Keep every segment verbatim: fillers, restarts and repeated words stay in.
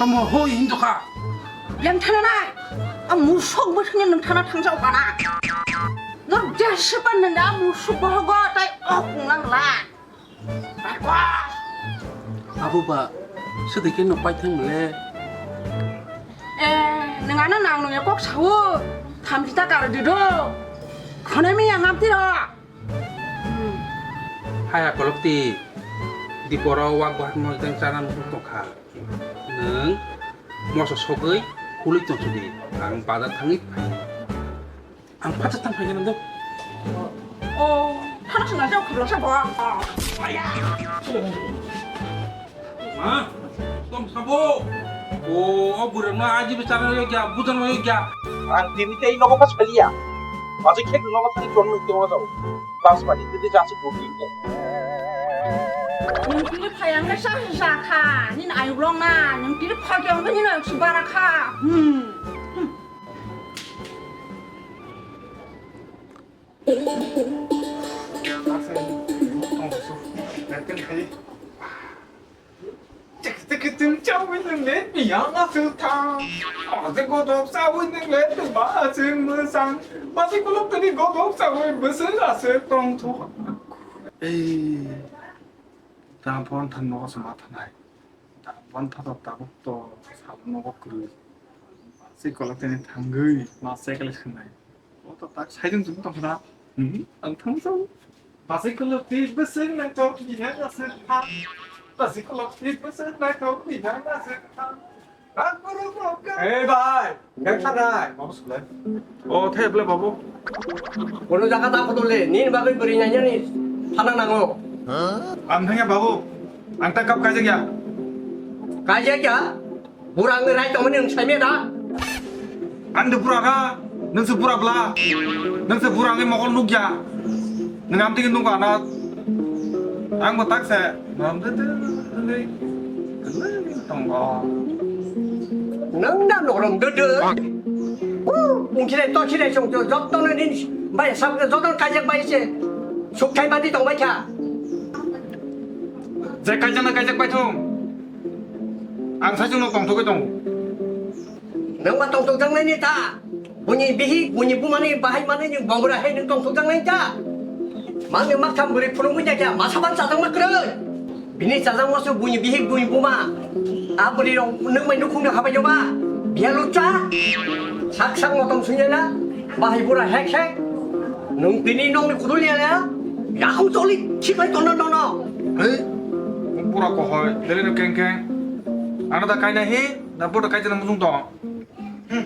Tamo hoi hinjokha. Yang thana nai. A musok bwswkni nwng thana thangjao kana. Nor jesipa nwnda musok bohogo tai ok nang la. Abo ba, swtwi khe no paithang le. Eh, nwng ano nang nungya kok sao. Thamchi ta karo di do. Khonai mi yang amti ro. Haya kolok ti. Diporo wak bahan mo jang chana mo tongkha. Nwng moso sogwi kului tong sudi. Ang bazar thangwi phai. Ang phatsa tang phai nang do. O, thana swnam jao khoblo sa bo. Ma, tom sabo. O, o burang no aji bichara yo gya, bujan yo gya. Ang tini tei nogo pas phalia. Aji khek nogo thani ton no tong jao. Bas mani tini jasi dodi. Nwng tini phai ang sa sa kha. Nini ayuk long na. Nwng tini phai ang nini ayuk subara kha. Hmm. Ei, ta phone than nogo se ma thanai. Tabuk to sabo nogo kwrwi. Sei kolok tini thangwi ma cycle swngnai. O to tak saijwng chwng tongkha na. Hmm, ang thangsa. Basi kolok ti bwswk naithok ni hwnna se tha. Basi kolok ti bwswk naithok ni hwnna se tha. Ei bai, khe thanai. O, thai bwle babu. Kono jaga ta photo le, nini bagwi bwrwi nainani thana nango. Ang thangya babu, ang ta kap kaijak ya. Kaijak ya? Bura wngwi rai tongmani nwng saimaya da? Ang de bura kha, nwng se bura bla. Nwng se bura wngwi mokol nukya. Nwng amtwi khe nukha na. Ang bo tak se. Nwng da norom dwdw. Bung khilai to khilai song to joto no nini bai sab joto kaijak bai se. Sukthai badi tong bai kha. Je kaijak na kaijak bai thung. Ang sai chwngno tongthogwi tongo. Nwng ba tongthokjaknai ni ta? Buini bihik, buini bumani bahai manwi nwng bongra hai nwng tongthokjaknai ta? Mangni maktham bwrwi phunugwi naikha, masa ban chajakma kwrwi. Bini chajakma se buini bihik, buini buma. A bwrwi rok nwng bai nukhungni habai joma. Biya lucha. Sak sak motom sunyana. Bahai bura hek hek. Nwng tini nokni kudul ya ya. Yakung choli, khipai tono nono. Hei, bura kohoi, lele no keng keng. Ano da kaina hi, na bodo kaijana mujung tong. Hmm.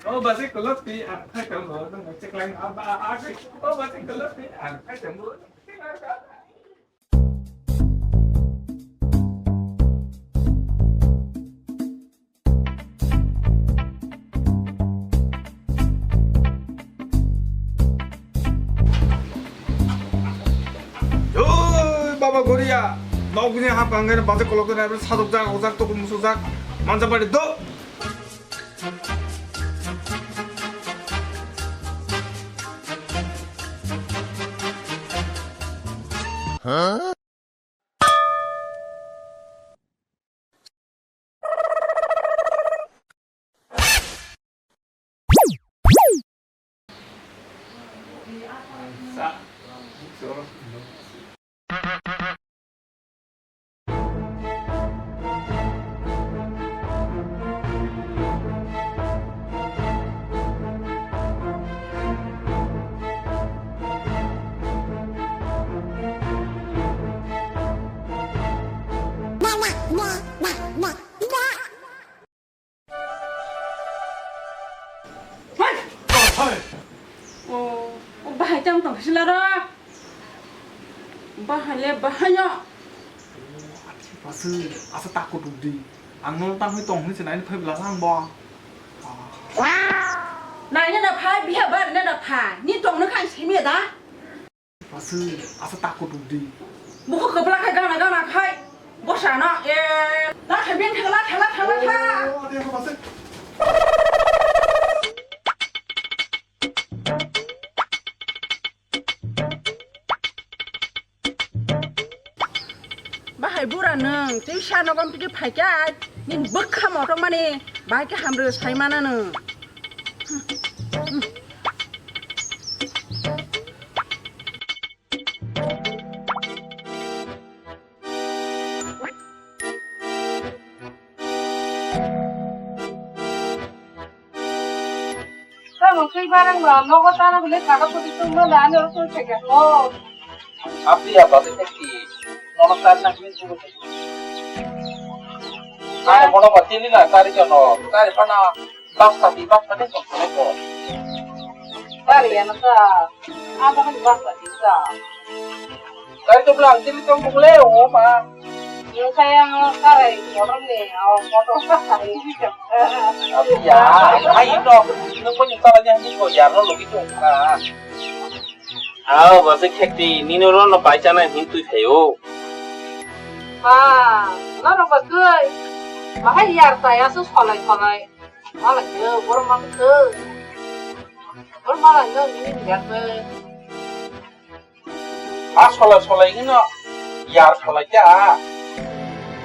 O basi kolok ti ang khai tong bo, nang cheklang aba agi. O basi kolok ti ang khai tong bo. Oi, Baba Goria, nokni hap hangkhe basi kolok ti nai, sadok jak, ojak, tokol musuk jak, mansa bari do. Hai. O, o bahai tang tong sila ro. Bahai le bahai no. Asa, asa takut udi. Ang no tang hoi tong hoi se nai phai bla lang bo. Nai na phai biha bar na phai. Ni tong no khang simi da. Asa, asa takut udi. Buku kepala kai gana gana kai. Bosano, eh, la khe beng khe la khe la khe la khe. Oh, ade ko basa. Bahai bura nwng, tei sa nokom tiki phaikha, nini bwkha motong mani, bahai khe hamrwi sai mana nwng. Tamo twi barang ba, nogo tana bile kaga pudi tungma da, ano twi theke ho. Apni apa twi theke, nono tan na kini tungma. Ano mono ba tini na tari jono, tari pana. Basta di, basta di, basta di, basta di. Bari ya nasa. Apa kan basta di sa? Dari tu bilang, sini tu boleh, oh, ma. Yung kaya ang karai, orang ni, oh, motor sa kari. Ya, ay, ito. Nung mo yung tala niya, hindi ko, ya, no, lagi tu, ah. Aw, basi khekti, nini oro no pai chana hin twi thaio. Ha, norok ba twi. Bahai yar ta ya su solai solai. Malai yo, bor ma twi. Bor malai yo, nini yar twi. A solai solai ino yar solai ta.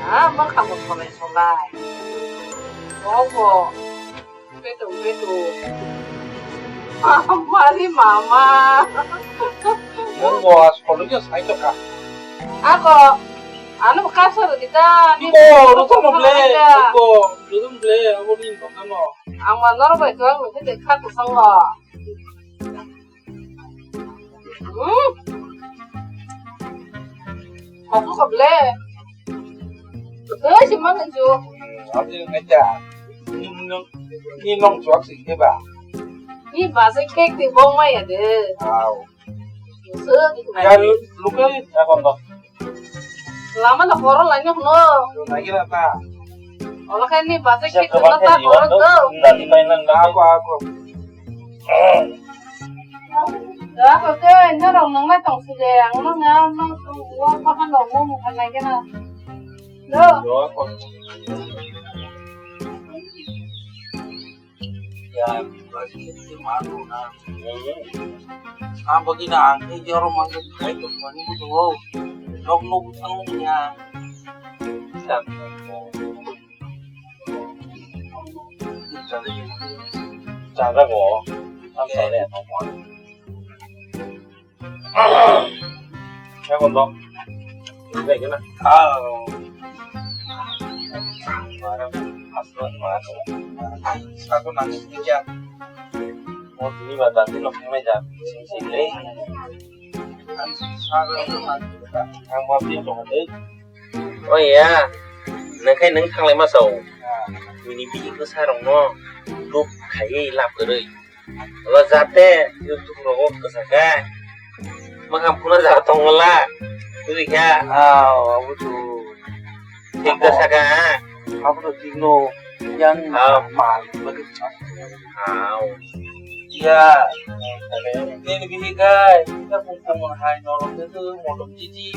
Ha, ma khamu solai solai. Obo. Beto, beto. Mari mama. Munggo as kolokya sai to ka. Ako, ano kasar kita. Ko, ruto mo ble. Ko, ruto mo ble. Abo ni baka no. Ang manor bai to ang mesti dekha to sango. Hmm. Aku ka ble. Betul sih mana ju. Abdi ngaja. Ni nong, ni nong juak sih ke ba. Ni bahai cake di bong mai ya de. Wow. Su di Ya mai. Lu, lu ke ya kon to. Lama na koro la nyok no. Lu lagi rata. Ola kan ni bahai cake na ta koro to. Tadi mainan aku aku. Ya, kau tu, ini orang nang mai tong sih deh, yang nang ya, nang tu, gua makan dong, gua makan lagi na. Lo. Ya, aku. Ya, lagi itu malu na. Apa kita angkat dia orang manggil kayak tu, mana itu tu, oh. Nok nok tang ya. Chajago. Ang sare ano mo. Kaya kondo. Hindi ka na. Ah. Parang asal mo. Ako nang siya. Mo tini ba dati no kumai da. Sing sing le. Ang mo tini to. O ya, nang khai nang thanglai ma sao. Bini bihik bwsa rokno duk khaiwi lab kwrwi. Lo jate YouTube rogo kwsa khe. Makham phuna ja tongla. Bini kha. Aw, abo tu. Thik da saka. Abo tu thik no. Yang mal bagwi. Aw. Ya. Nini bihik hai. Kita pun teman hai norok itu modok cici.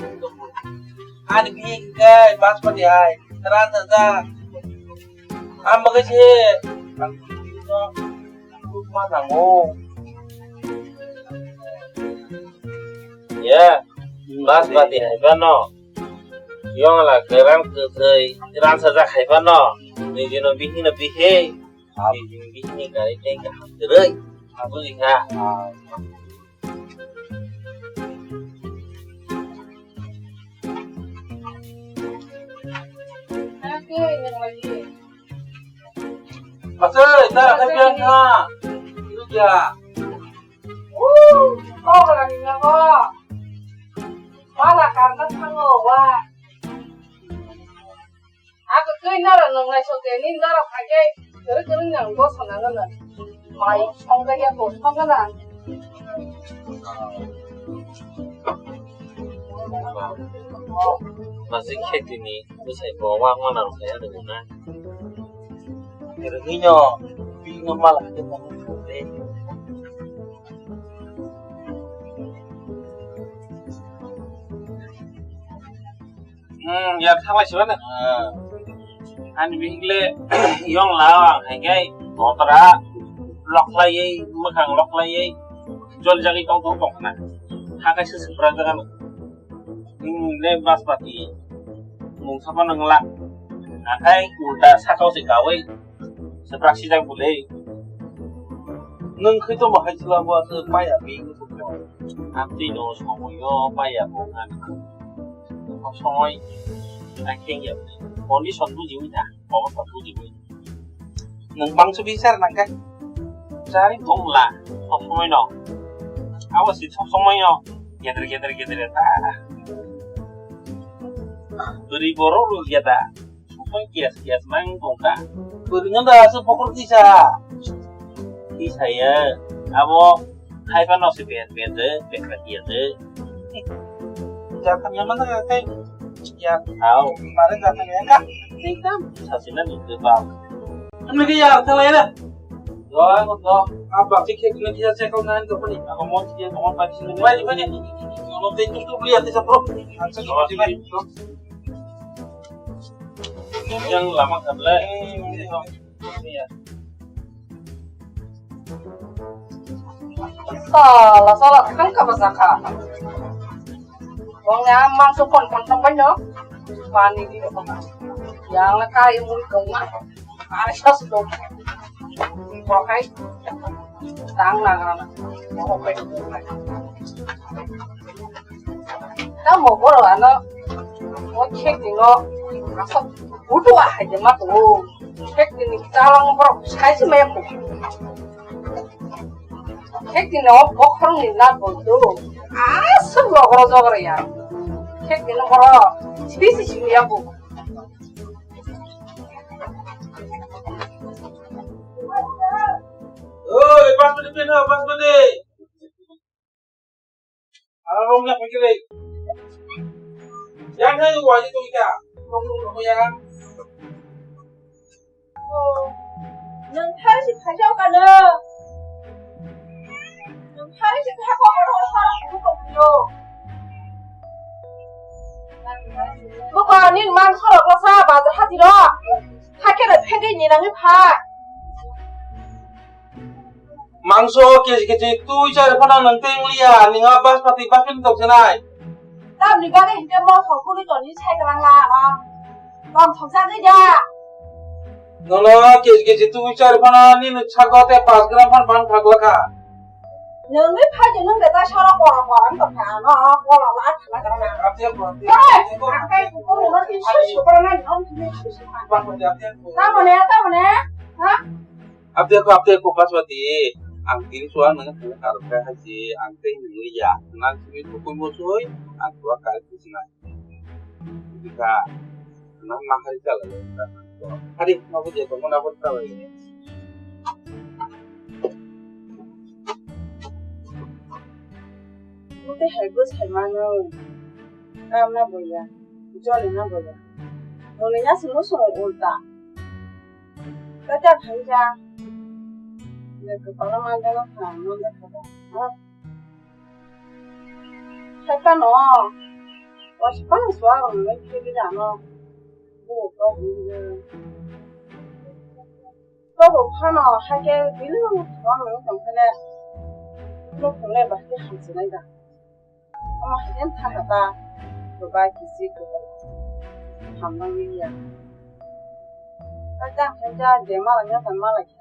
Ani bihik kai, baspati hai, ran da da. Ang bagwi se, ma nango. Ya, baspati hai phano. Yongla kwran kwthwi, ran sajak hai phano. Nijino bihikno bihik, nijini bihikni gari tei kaham kwrwi. Aboni kha. Asai, ta ka biang kha. Iru ya. Woo, kok lagi nggak kok? Malah karena sango wa. Aku tuh nara nung lai sote ni nara pakai. Kwrwi kwrwi nang bosa nang nang. Mai songkha ya bo songkha nang. Masih khek ini, terus saya bawa mana saya dengan. Kwrwi no, bini mala ke tong de. Hmm, ya thanglai siya na. Ani bihik le yong la ang hai kai kotra loklai ei, mwkhang loklai ei, jol jagwi tong tong tong na. Hakai se sipra jaga no. Hmm, le baspati. Mung sapa nang la. Akai ulta sakau se kawai. Seprak sijak bole. Nwng khe to bahai chwla bo aswk maya bini. Amtwi no somoyo maya bo ngan. Kok somoi akheng ya. Condition bujiwi da. Obostha bujiwi. Nwng bangso bisar nang khe. Chari tongla. Kok somoi no. Abo si kok somoi no. Gedre gedre gedre ta. Bwrwi borok rw ya da. Sumai kias kias mang tongkha. Bwrwino da aswk bokhorok tisa. Tisa ya. Abo khaiphano se ber ber de, ber ber ya de. Jatham ya mana kai. Ya. Au. Mare jatham ya ka. Ekdam sasina ni de ba. Amne ke ya thala ya. Do, do. Abba, tik khek na kiya check out na to pani. Ako mon kiya, ako mon pani. Pani, pani. Ono te tu tu liya te sa pro. Ansa ko pani. Yang lama kable. Sala, sala, kan ka ba saka. Wong ya mang so kon kon tong banyo. Pani di ko. Yang la kai mun ko ma. Are sa su do. Ko kai. Tang na ga na. Ko kai. Tamo borok ano o khekni no asok butua hai de ma tongo. Khekni ni chalang borok sai se maya ko. Khekni no bokhorong ni na bo do. Asok logro jogro ya. Khekni no borok si si si ya bo. Oi, pas mane pin ha, pas mane. Arong ya pagilai. Yang hai wajib tu ya. Rong rong rong ya. Nang thari si phajao ka no. Nang thari si kha ko ko ko ko ko yo. Ko ko ni man soro ko sa ba ha ti ro. Ha ke re phege ni nang pha. Mangso kg kg twi chari phano nwng tei wngya, nwng a baspati baspani tong sanai. Tamni bagwi hinkhe mosok kuli toni sai kwlangla, ah. Tong thokjagwi da. Nono kg kg twi chari phano nini sago tei panch gram phano bang thaglakha. Nwngwi phaidi nwng de ta soro kora kora wng tongkha, ano kora la thangna kwrwngna. Abdi ako, abdi ako. Hey, akai kukurungno tin sui suprana, nwng tin sui suprana. Tamone, tamone, ha? Abdi ako, abdi ako, Baspati. Ang tini suang nang thangna karokha haji, ang tei nungwi ya. Nang simi bukui musui, ang tua kari kusinai. Bika, nang mahari chala. Hari, mabu je, kamu nabut kawai. Mute hai bus hai mano. Kam na boya, joli na boya. Noni ya sunu sunu ulta. Kata khaija. Ne kepala manja no kha, manja kha. Hai kano. Wasi kano suwa ngai khe jano. Bu to. Tobo phano hakhe bini no thwng nang tong phele. Nukhung le bahai khe hamsinai da. Omo hakhe thangkha ta. Tobai kisi tobai. Hamnang ya. Ta jang khe ja de mala nya tan mala khe.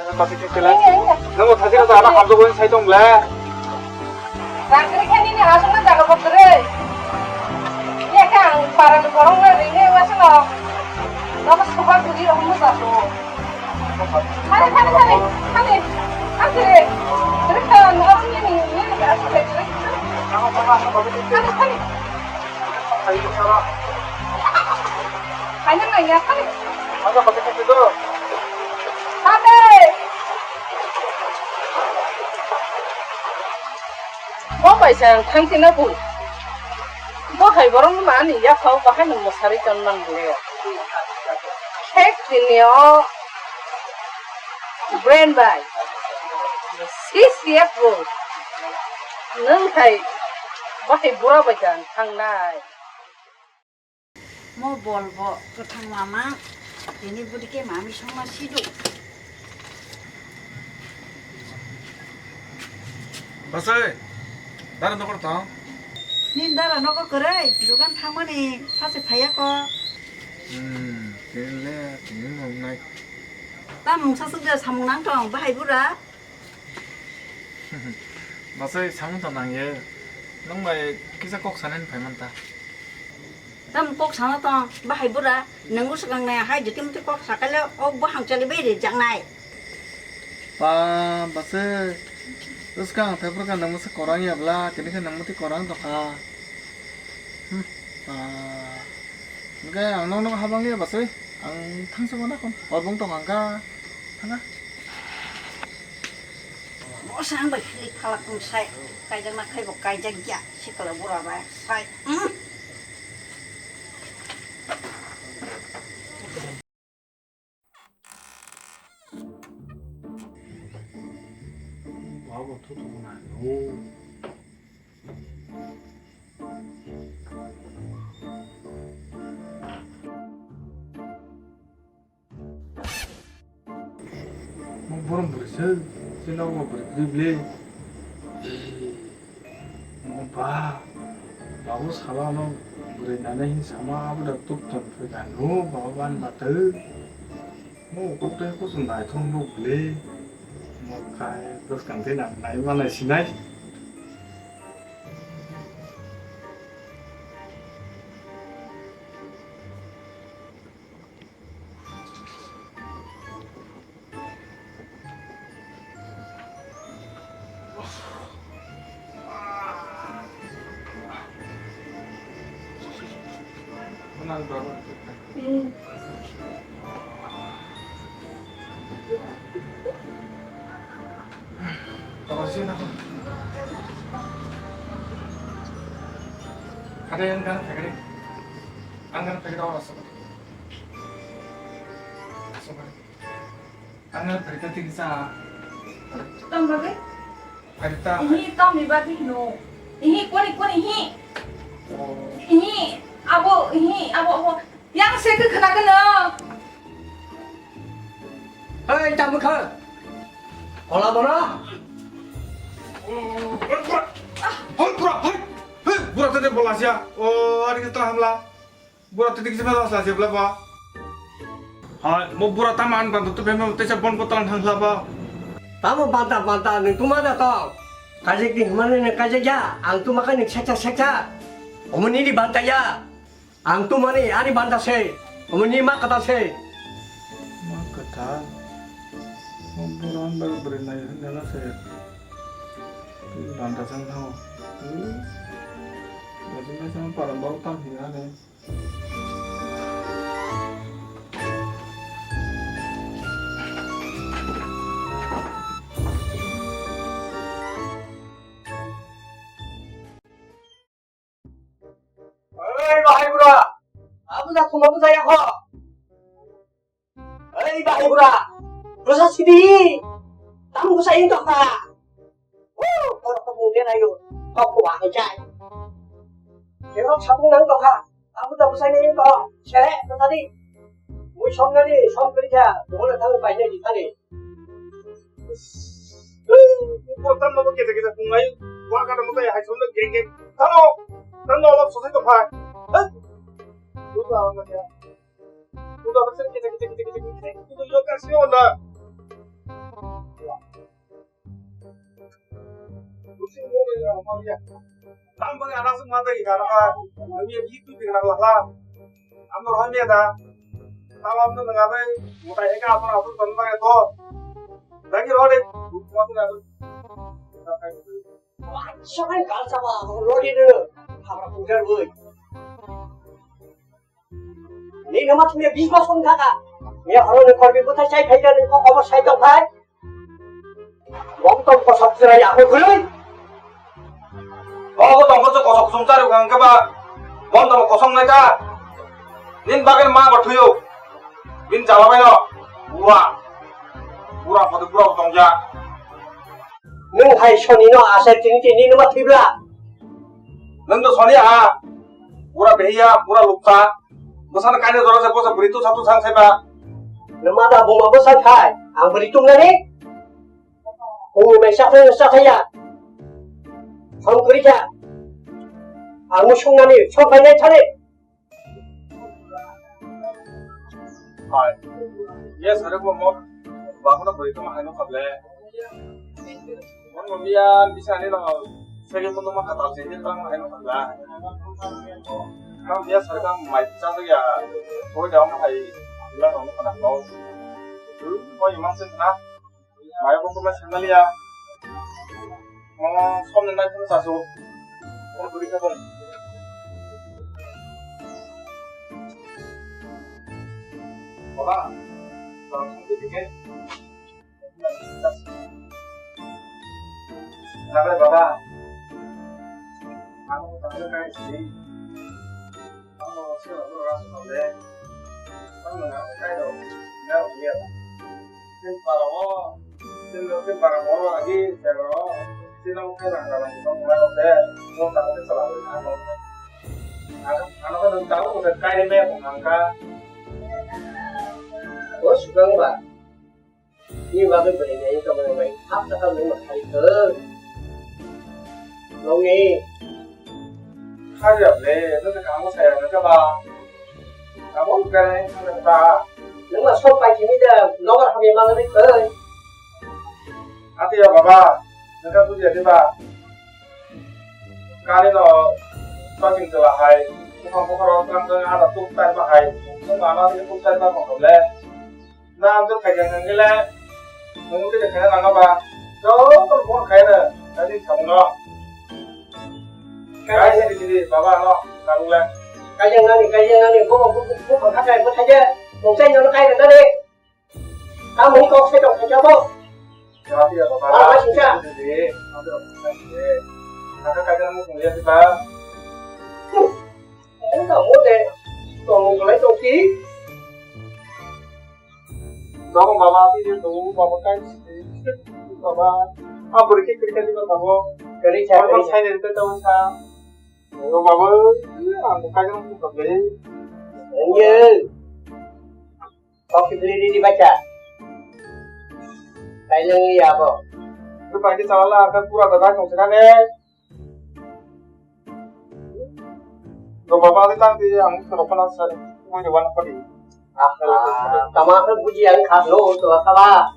Nang thasi na jaga hamjak wani sai tong le. Rang kiri khe nini aswk na jaga bok kwrwi. Ye khe ang para ni borok na ring ye wasi no. Nobo suba guri rok mo jato. Thani, thani, thani, thani. Thani khe ang abo nini, nini aswk le kwrwi. Thani, thani. Khaina nangya, thani. Thani. Bo kaisa ang thangtina bu. Bo Borok no ani yaphao bahai no mwsarwi ton mang bwle. Khek tini o brain bai. Sis yak bo. Nwng hai bahai bura bai dan thangnai. Mo bol bo kwthang lama, tini budi ke mami songma sidu. Basai, dara nokor tong? Nin dara nokor kwrwi, dugan thangmani sachi phaiya ko. Hmm, tini le, tini nongnai. Ta mungsa sukde samung nang tong, bahai bura. Basai, samung tong nang ye. Nong bai kisa kok sanani phai man ta. Tam kok sana tong, bahai bura, nang swkang nai hai jiti muti kok sakale o bo hangchali bai rijak nai. Pa, base, swkang thai pura nang musi korang ya bla, tini khe nang muti korang tokha. Hmm, pa. Hingke ang nokno habang ya base, ang thangsa mana kon, horbung tong angka, thanga. Bo sang bai philip phalak tong sai, kaijak na khai bo kaijak ya, sikala bura bai sai. Hmm. Baba, tutu na no. Mo borom bwrwi se, se nogo bwrwi kwrwi bwle. Mo ba, babu salo ano bwrwi nana hin sama abo da tuk ton phe kanu, baba ban batwi. Mo kok tei kuchung naithok nuk bwle. Mo khai bwskang tei nang nai manai sinai. Ada yang kan, ada yang kan, ada yang kan. Ang phaikha tini cha. Tong bagwi? Phaikha. Ihi tongni bagwi hino. Ihi koni koni ihi. Oh. Ihi abo ihi abo abo. Yang se khe khna khe no. Hei, tamo kha. Kola bono. Hoi pura, hoi. Hei, pura tete bola sia. O, ari ke telah hamla. Bura titi kisa mela sa jebla ba. Hai, mo bura tama an banta tu phema tesa bon ko talang thang ba. Tamo banta banta ni tuma da to. Kajik ni hmani ni kajik ya, ang tuma ka ni seksa seksa. Omo ni di banta ya. Ang tuma ni ani banta se. Omo ni ma kata se. Ma kata. Mo bura an bar bere nai handa na se. Banta sang thang. Bajin na sang parang bau tam hi ane. Oi, bahai bura. Abo da thung abo da yakho. Ei, bahai bura, bwsa sidi, tam bwsa in tokha. Uu, borok kok mung de nayo, kok kuwa hai chai. Kerok sabung nang tokha, tam bwsa bwsa ni in tokha, sere, bwsa di. Mui song nani, song kiri kha, bole tang pai nai di tani. Uu, tam no kete kete kungai, wa ka mo tai hai song de geng geng. Tamo, tam no lok sosai tokha. Hei. Buka ang ya. Buka bwsa kete kete kete kete kete. Buka yo kasi onda. Busi mo ya ma ya. Tam bagi anak semua tadi karena kami itu dengan Allah. Amor hanya ada. Talam tu dengan apa? Mutai eka apa apa tentang itu. Lagi rode. Buka tu ada. Sakai kal sama rode tu. Apa pujar boy. Ni nama tu dia bis bos pun kaka. Ni horo ni korbi buta sai khai dan ko obo sai tong khai. Bong tong kosok chwrai ako gului. Obo tong kosok kosok sung chari kang keba. Bon tamo kosong nai ta. Nin bagin ma ba thuyo. Bin jala bai no. Bura. Bura pati bura tong ja. Nwng hai soni no asa tini tini numa thibla. Nwng to soni ha. Bura behiya, bura lukta. Bwsano kaina jora se bosa bwrwi tu satu sang seba. Numa da buma bwsa khai. Ang bwrwi tungnani. Bumui mai sathai sathai ya. Som kwrwi kha. Ang musung nani som painai thani. Hai. Yes, hari bo mo. Bangun bwrwi tong hai no khable. Mon mo biya bisa ni no. Segi mo ma kata se ni tang hai no khable. Mo biya sar ka mai cha ya. Ko da mo hai. Ila no kana ko. Ko imang sen na. Maya bo kuma sandaliya. Mama somni nai kuma sasu. Ko duri ka bom. Baba, bang sung tu dikhe. Nabe baba. Aku tak ada kai sih. Ang bo sila bro ras no le. Ang bo na kai do. Na ro ya. Sin para o. Sin lo sin para o agi pero. Sin lo kai rang rang ko mo le. Mo ta ko sala le na mo. Ano ano ko ta ko kai me ko ang ka. O sukang ba. Ni bagwi bwrwi nai tongmani bai hap sakha nung ma khai thung. Nongni. Kharjak le, no se kamo saya no ba. Kamo gane no ba. Nung ma sok pai chini da, nobar hamya ma gani thung. Ati ya baba, nung ka buji ati ba. Kani no, paking chela hai, bukang bukang rok tang tang ada tuk tai ba hai, nung ma no tuk tai ba mo le. Na ang khaijak nang gele, nung tei khaina nang ba. Joto mo khaina, tadi samung no. Kai sini sini, baba no, nang le. Khaijak nani, khaijak nani, bo bo bo bo khakai bo thaje, bo chai no khaina tadi. Tamo ni kok se dok khaijak bo. Jati ya baba. Ah, sisa. Sini, sini. Ada khaina mo kung ya kita. Ang tamo de, tong lai tong ki. Dong baba, ti je dong baba kai. Baba, ah, beri ki kiri kiri baba. Kiri cha, kiri cha. Sai de ta sa. Dong baba, ang kai dong baba. Ye. Kopi beli di di bacha. Kai leng ya bo. Tu pagi sala akan pura dadah kong sana ne. Lo baba ali tang di ang sero pana sa mo de wan padi. Ah, tama ko buji ang khas lo to kala.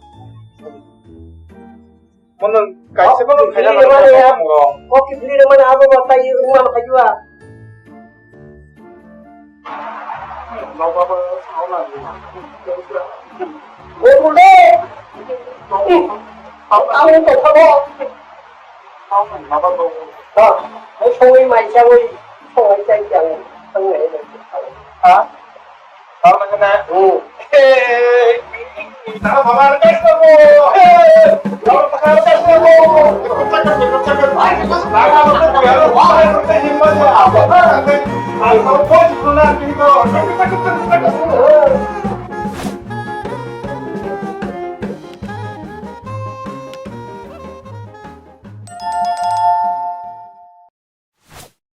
Mono kaisa kono khaina mani ya. Kopi bili mani abo ba tai ruma ma kajua. Lo baba sauna. O bule. Au au to khabo. Baba, ha, hai songwi mai changwi, songwi chang chang, songwi. Ha? Baba, nang na? Hmm. Hey! Baba, nang na? Hey! Baba, nang na?